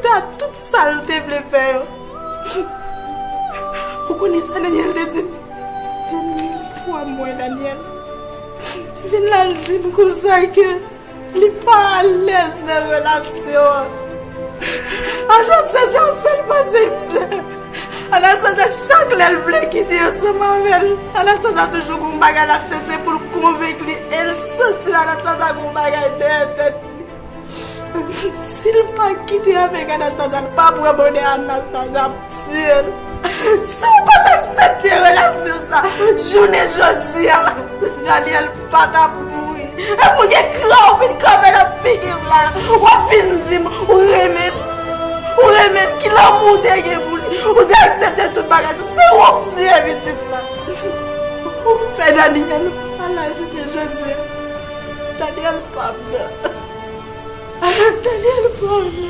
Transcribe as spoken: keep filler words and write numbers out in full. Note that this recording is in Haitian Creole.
ta tout sa l te vle fè yo. Ou konnen sa Daniel te di m? Dènye fwa m wè Daniel, li vin la l di m konsa ke li pa alèz nan relasyon an. Anastazya ap fè l pase mizè. Anastazya, chak lè l vle kite ansanm avè l, Anastazya toujou gon bagay l ap chèche pou l konvenk li. E l santi Anastazya gon bagay dèyè tèt li. Si l pa kite avèk Anastazya, l pa pran bonè Anastazya, m tiye l. Si w pa t aksepte relasyon sa, jounen jodi a, Daniel pa t ap mouri. E pou gen kran ou vin kanpe nan figi m la, w ap vin di m ou renmen, ou renmen m, ki lanmou w te gen pou li, ou te aksepte tout bagay sa. Se ou k tiye pitit la. Ou fè Daniel pa laj ou te jodi a. Daniel pa m nan. Daniel pa m nan.